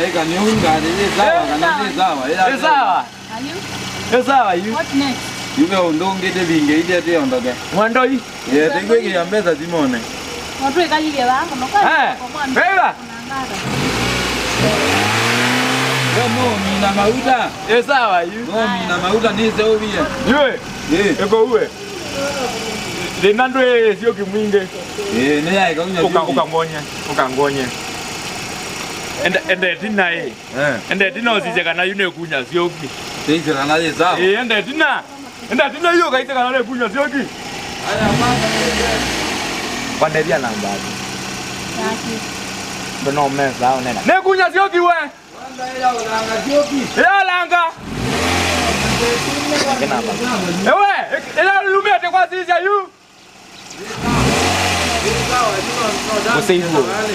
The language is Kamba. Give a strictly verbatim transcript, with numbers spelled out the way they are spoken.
Eka nĩ ũu ngatĩ, yĩ sawa kana yĩ sawa? Ĩ sawa. Are you? Ĩ sawa yu. What next? Yu ve ũndũ ũngĩ tĩvinge ithe tĩondoke. Mwendoi. Ye, tĩkwĩkĩa mbesa simone. Watwĩkalilye vaa mũno. Eh, kwa mwana. Veva. Kunangara. We no mina mauta. Ĩ sawa yu. No mina mauta nĩseũvie. Yue. Eh. Ĩko uwe. Thĩna ndwĩ syoki mwingĩ. Eh, nĩ yaĩka unya. Ũka, ũkangonye, ũkangonye. Ende, ende tina ĩ. Eh. Ende tina ũsisye kana yu nĩkunya syoki. Sisye kana yĩ sawa. Eh, ende tina. Ende tina yu ũkaisye kana nĩkunya syoki. Kwandethia namba. Yake. Ndo no mesa ũnena. Nĩkunya syoki we. Ĩyalanga. Ewe, ĩla lumĩte kwa sisya yu. Ũseivuo.